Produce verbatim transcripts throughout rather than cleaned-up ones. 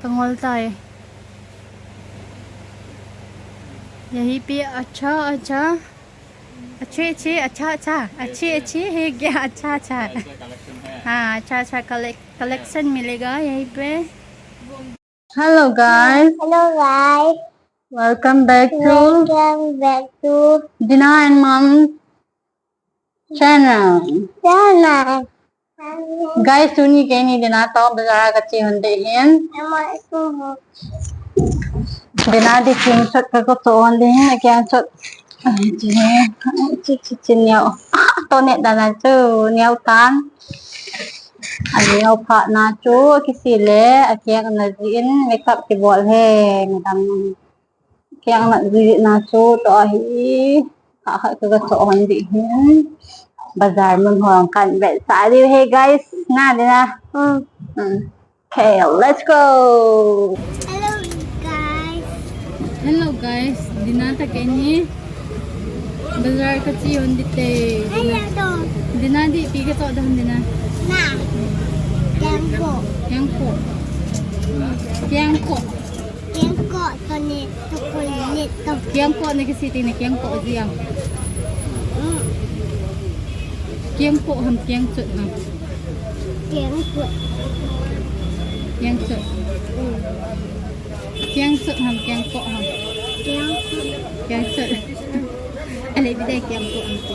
Kangol tai. यहीं पे अच्छा अच्छा, अच्छे अच्छे, अच्छा अच्छा, अच्छे अच्छे है क्या? अच्छा अच्छा। हाँ, अच्छा अच्छा कलेक्शन मिलेगा यहीं पे। Hello guys. Hello guys. Welcome back to Welcome back to Dina and Mom channel. Channel. Guys, tuni keini Dina toh bazar kache hon ding ahin. Dina ding thing sot kaga cho hon ding ahin, akeng sot. Ai, chi, chi, chi, chi, neo. Toh neo dan a chu, neo tan. Aneo phat na chu, kisih le, akeng na jin, makeup kibol ahi, madam. Akeng na jin na chu, toh ahi. Kha kha kaga cho hon ding ahin. Bazar mun hon kan vetsah diu ahi guys. Na Dina. Hmm. Hmm. Okay, let's go. Hello guys. Hello guys. Dina toh keini bazar kache hon ding ahi. Hello. Dina ding ipi kacho ding ham Dina? Na. Kengkoh. Kengkoh. Kengkoh. Kengkoh toh ne, toh ko ne, toh. Kengkoh ne kisih ti ne, kengkoh jeng. Mm. Kengkoh ham, kengchot ham. Kengchot. Kengchot. Mm. Kengchot ham, kengkoh ham. Kengchot. Kengchot. Ale, bidai kiang ko ang ko.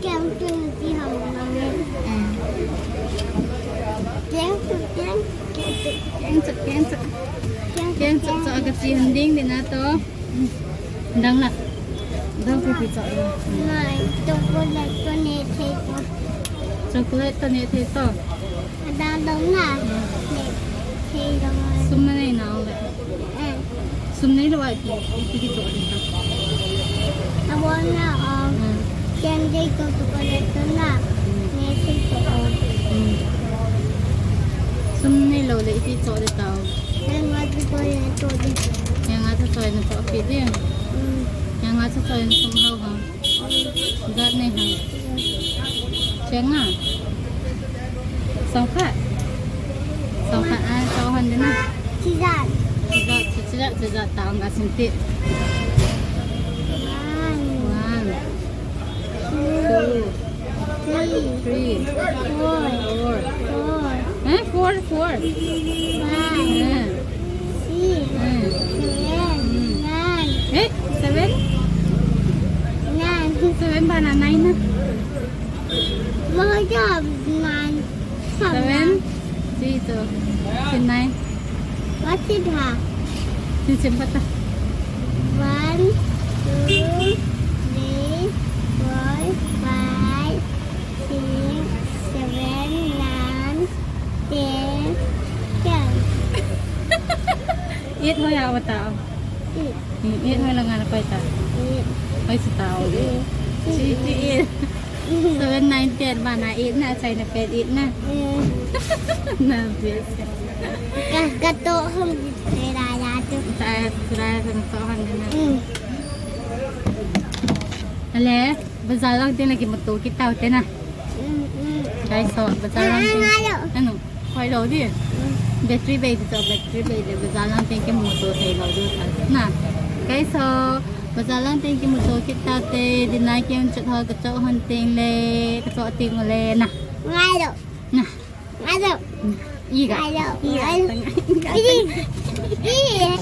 Kiang tu ti ham nang. Kiang tu, kiang, kiang tu. Kiang tu, kiang tu. Kiang tu, kiang tu. Kiang tu, so aga si handing din ato. Dang na. Dang ko ti so. Nai, chocolate to ne te to. Chocolate to ne te to. Dang dong na. Ne te dong. Sum na nei na le. Sum nei lou a ipi, ipi kichoh ding ham? Abon na, um, candy to, chocolate to na. Nei ti to, um. Sum nei lou le ipi choh ding ham? Nanga choh choh ding. Nanga choh choh na choh pi ding. Nanga choh choh na sum hao ham. Jat nei ham. Cheng a. Song khat. Song khat a, song han ding na. Chijat. Chijat, chijat, chijat, tang ka sim ti. One. One. Two. Two. Three. Three. Four. Four. Four. Eh, four, four. Five. Eh. Six. Eh. Seven. Hmm. Nine. Eh, seven? Nine. Seven bana nine na. Mahal job nine. Seven. Three to. Nine. What is that? Six, seven, eight. One, two, three, four, five, six, seven, nine, ten, ten. Eight ho ya bata. Eight. Hmm, eight ho la nga na pai ta. Eight. Pai si ta o. Eight. Si, si eight. Seven, nine, ten, bana eight na, chai na pen eight na. Mm. Na, yes. Ka, ka to hum, tera ya tu. Ta, tera ya tu, to hum na. Mm. Ale, bazar lang din lagi motor kita hote na. Mm, mm. Guys, so, bazar lang din. Ano? Hoi lou di. Battery bei di to, battery bei di. Bazar lang teng kimuto thei lou di ta. Na. Guys ho, bazar lang teng kimuto kit ta te, Dina kiang chot ho kachoh hon teng le, kachoh teng le na. Ngai lou. Na. Ngai lou. I ga. Ngai lou. I ga. I. I.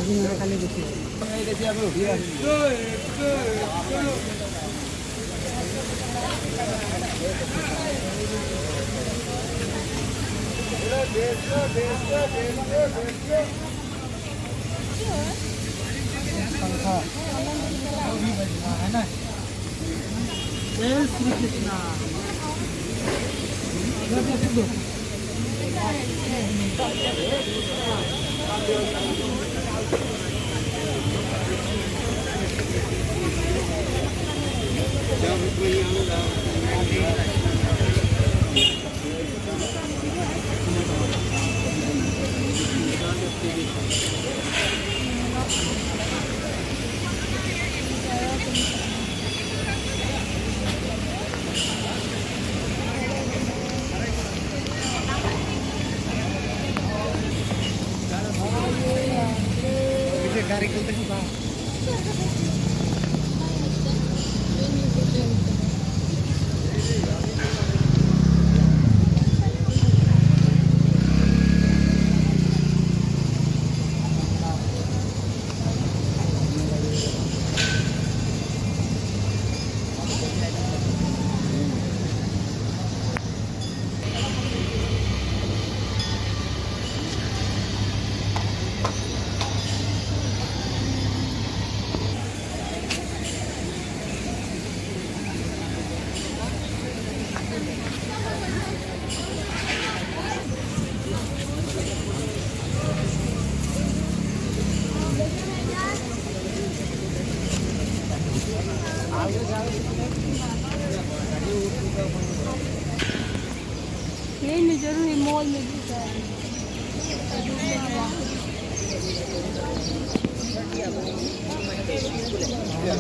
यही में जरूर है, मॉल में भी जाए।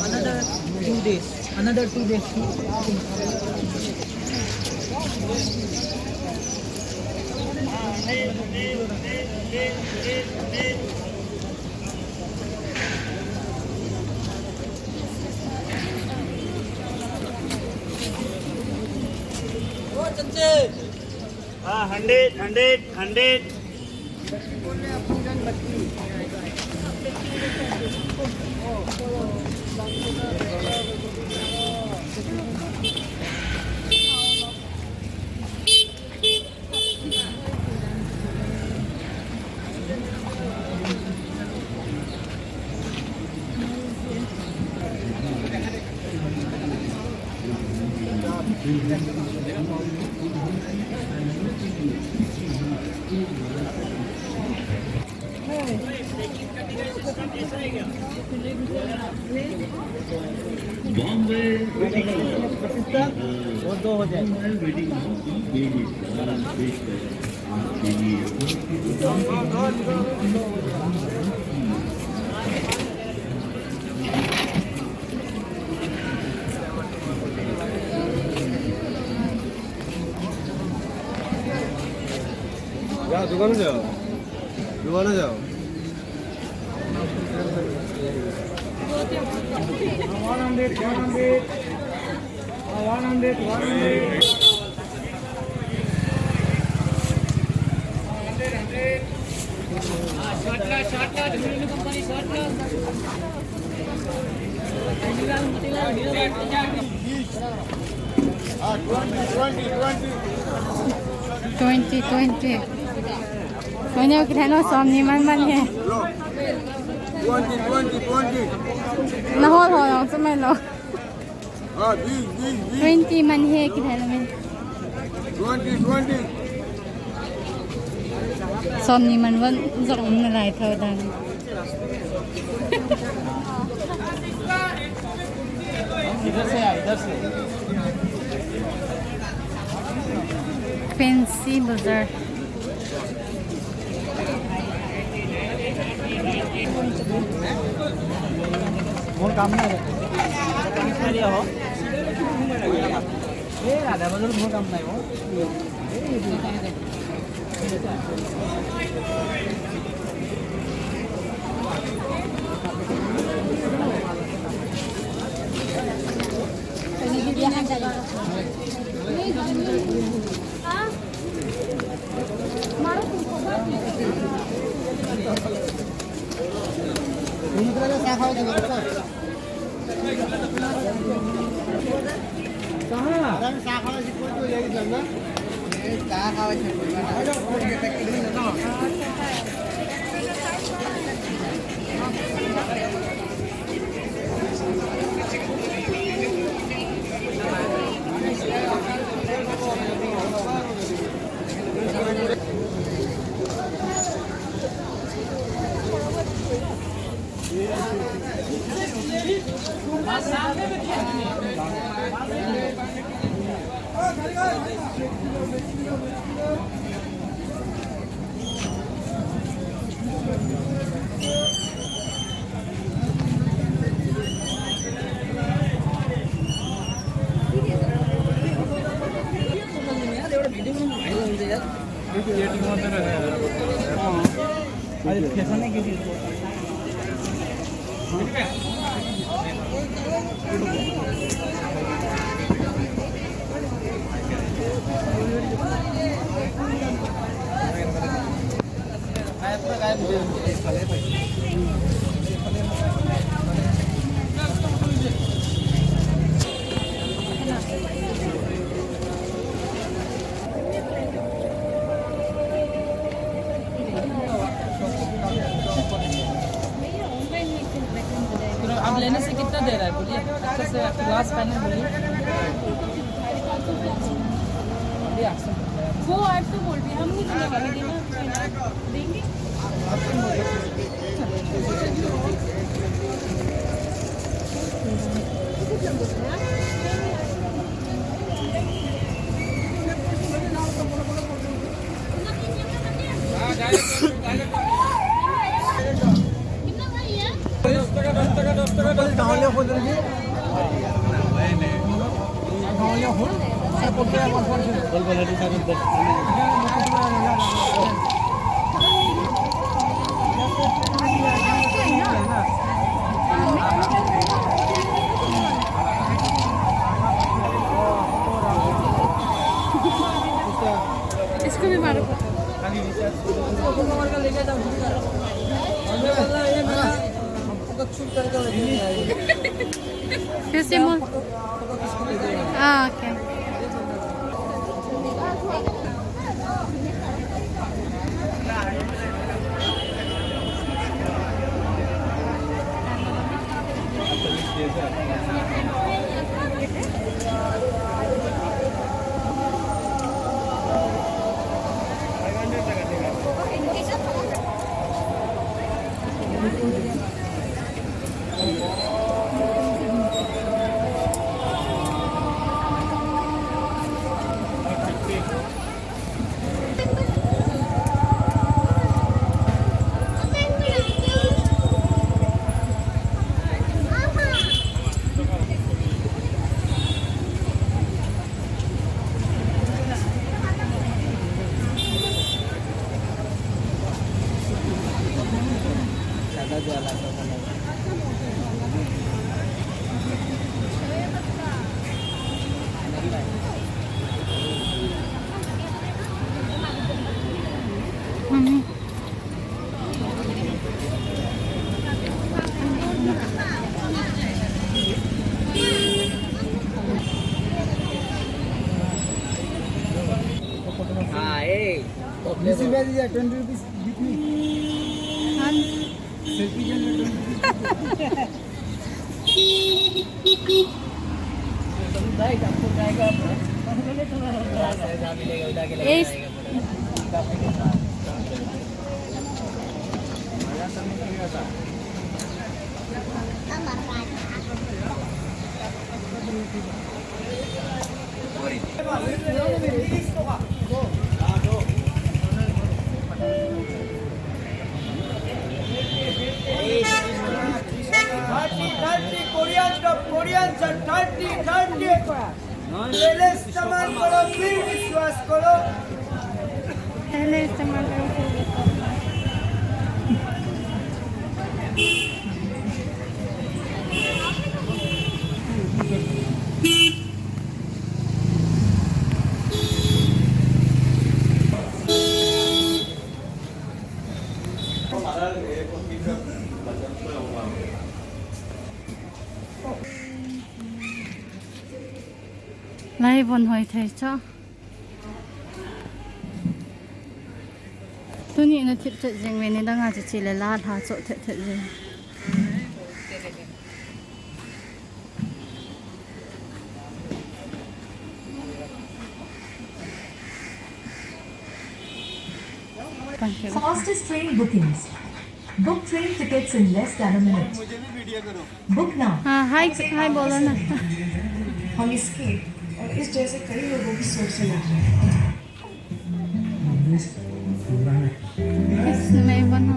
Another two days. Another two days. हाँ, hundred, hundred, hundred. Bombay. वो दो हो जाए। जाओ, दुकान में जाओ, दुकान में जाओ। One hundred, one hundred. One hundred, one hundred. Twenty, twenty. Twenty, okay, no, som ni man man he. Twenty, twenty, twenty. Na hol hol, ang sumelo. Ah, this, this, this. Twenty man he, kithai na min. Twenty, twenty. Som ni man wan, jong um na lai thau dan. इधर से आ, इधर से। Fancy Bazaar. मोर काम नाही. ए, राधा बाजार मोर काम नाही हो. अरे, कैसा नहीं, किसी को। अब लेने से कितना दे रहा है, बोलिए, अच्छे से क्लास पहले बोलिए। अभी आठ सौ बोल रहा है। वो आठ सौ बोल रही है, हम नहीं देने वाले, देना, देंगे। इसको भी मारो। कैसे मो-, हाँ, ओके। हाँ, ए। This is very, yeah, twenty rupees with me. हाँ। Selfie के लिए twenty rupees। ए, Thirty, thirty, Korean stuff, Korean stuff, thirty, thirty। पहले इस्तेमाल करो, फिर विश्वास करो। पहले इस्तेमाल करो, फिर विश्वास करो। Lai von hoi thei cho. Tuni na thip chet jing ve, nidang a che che le la lha cho thet thet jing. Fastest train bookings. Book train tickets in less than a minute. Book now. हाँ, हाय, हाय बोलो ना। हम इसके और इस जैसे कई लोगों की सोच से लड़ रहे हैं। इसमें बना।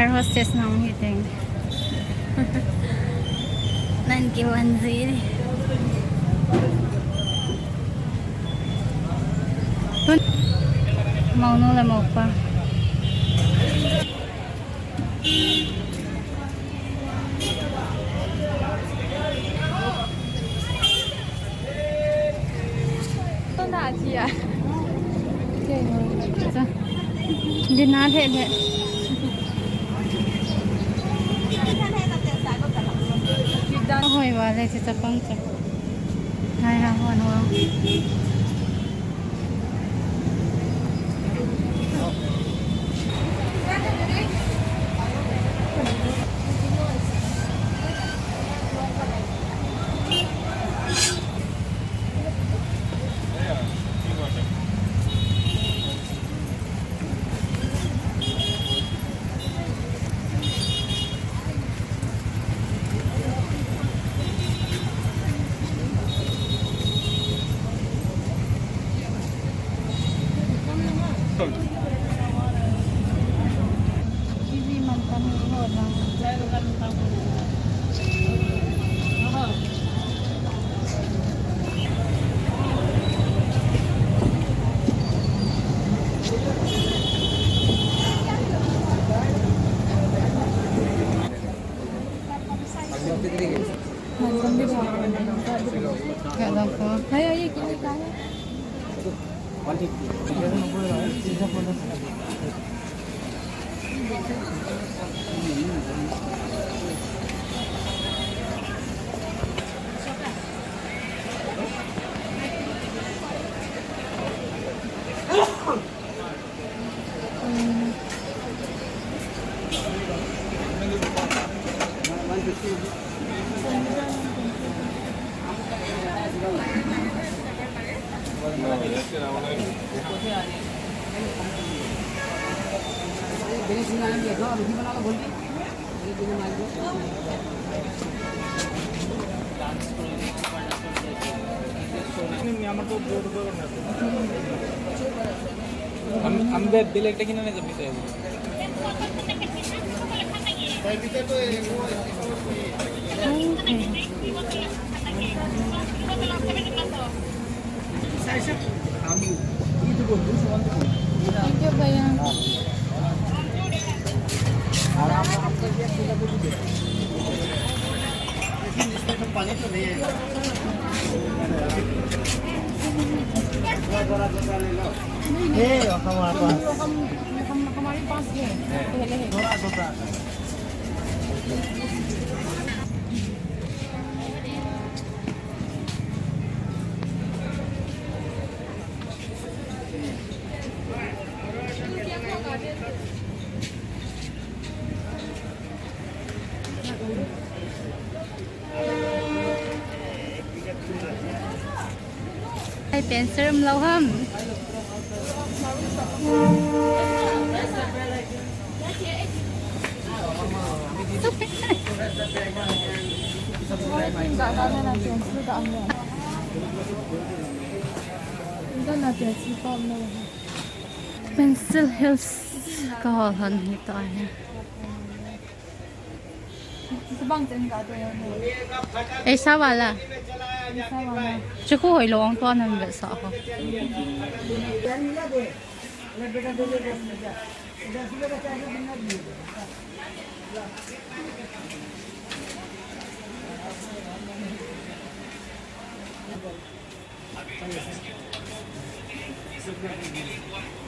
Hostess nang hi teng. Nan ki wan zi. Tun. Mau nu le mau pa. Tuna tia. Din na le le. Hoi wa le si chapang cha. Hai ha hon hon. আমি, আমি বে-, বেলেগ দেখি না, না, যাবি তো। Thank you, भैया। ये हमारे पास। हम, हम, हमारे पास है। पहले है। थोड़ा सा। Ai, pencil um lou ham. Pencil Hills ka hol hon hi to ahi. Aisa wala. Aisa wala. Chu khu hoi lo ong to nan ve sa ho.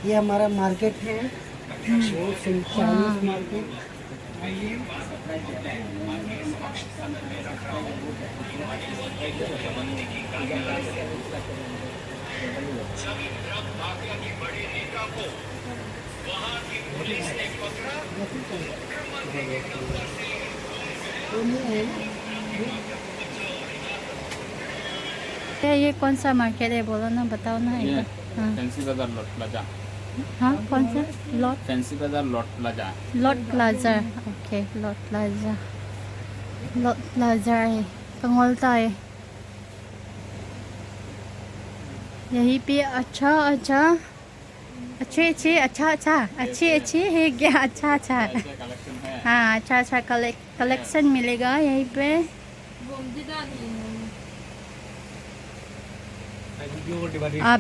ये हमारा मार्केट है, वो सिंचाई मार्केट। ये, ये कौन सा मार्केट है, बोलो ना, बताओ ना एक ये बार। हाँ। फैंसी बाजार लॉट प्लाजा। हाँ, कौन सा? लॉट? फैंसी बाजार lot plaza. Lot plaza, okay, lot plaza. Lot plaza है, कंगोल ता है। यहीं पे अच्छा अच्छा अच्छे अच्छे, अच्छा अच्छा, अच्छे अच्छे है क्या? अच्छा अच्छा। हाँ, अच्छा अच्छा कलेक्शन मिलेगा यहीं पे।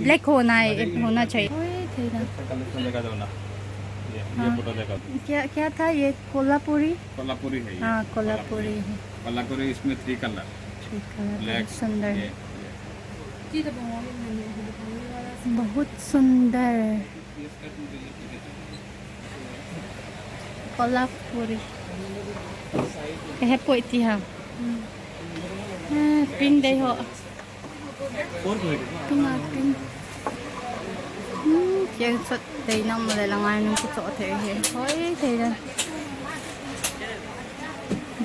ब्लैक होना है, होना चाहिए। क्या क्या था ये? कोल्हापुरी। कोल्हापुरी है ये। हाँ, कोल्हापुरी है। कोल्हापुरी, इसमें थ्री कलर। थ्री कलर, बहुत सुंदर। बहुत सुंदर। कोल्हापुरी। कहे पोइती हा। पिंक दे हो। पिंक आ, pink. Keng sot dei na mole la ngai nung kicho the he. Hoi thei da.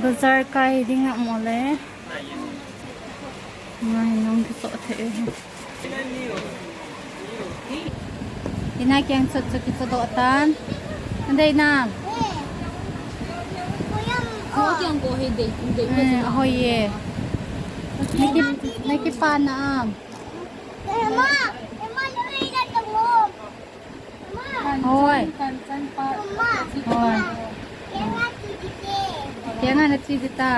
Bazar kai ding a mole. Ngai nung kicho the he. Ina keng sot sot kicho do tan. Andei na. Ho keng ko he dei dei. Hoi ye. Naki naki pa na am. Hoi. Hoi. Kaya nga na chidi ta.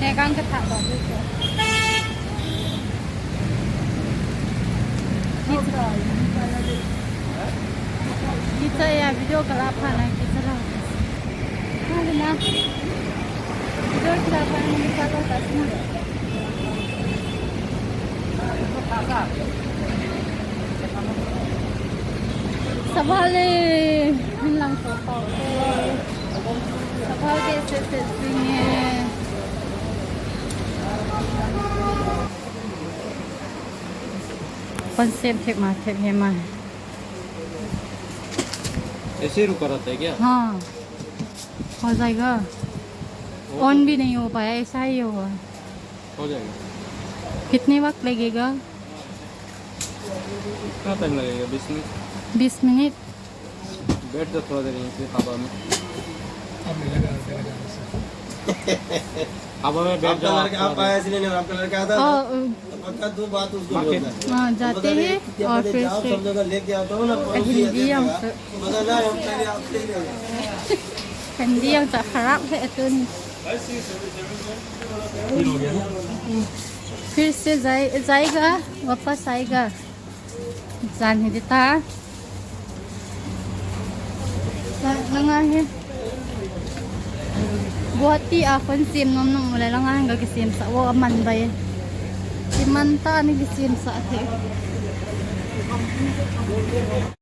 Tekang ka thah ba. Kicha ya video kala pha na kicha la. Kala na. Video kala pha na kicha la ta sina. Sabale. Min lang ko ko. Sabale se se sini. Konsep thep ma thep he ma. ऐसे ही रुका रहता है क्या? हाँ, हो जाएगा। ऑन भी नहीं हो पाया, ऐसा ही हुआ। हो जाएगा। कितने वक्त लगेगा? कितना टाइम लगेगा? बीस मिनट। बीस मिनट। बैठ जाओ थोड़ा देर यहीं पे हवा में। हवा में बैठ जाओ आप थोड़ा देर। आपका लड़का, आपका ऐसे नहीं, आपका लड़का आता है ना, तो पक्का दो बात उसको बोलना है। हाँ, जाते हैं और फिर से लेके आता हूँ ना, पड़ोसी हिंदी हम तो। मजा ना, हम पहले आपसे ही लेंगे। हिंदी हम तो खराब है तो नहीं। फिर से जाए, जाएगा, वापस आएगा। Jan hi dita. Langa hi. Guwahati a khun sem nom nom le langa hin ga kisem sa wo aman bai. Kiman ta ni kisem sa the.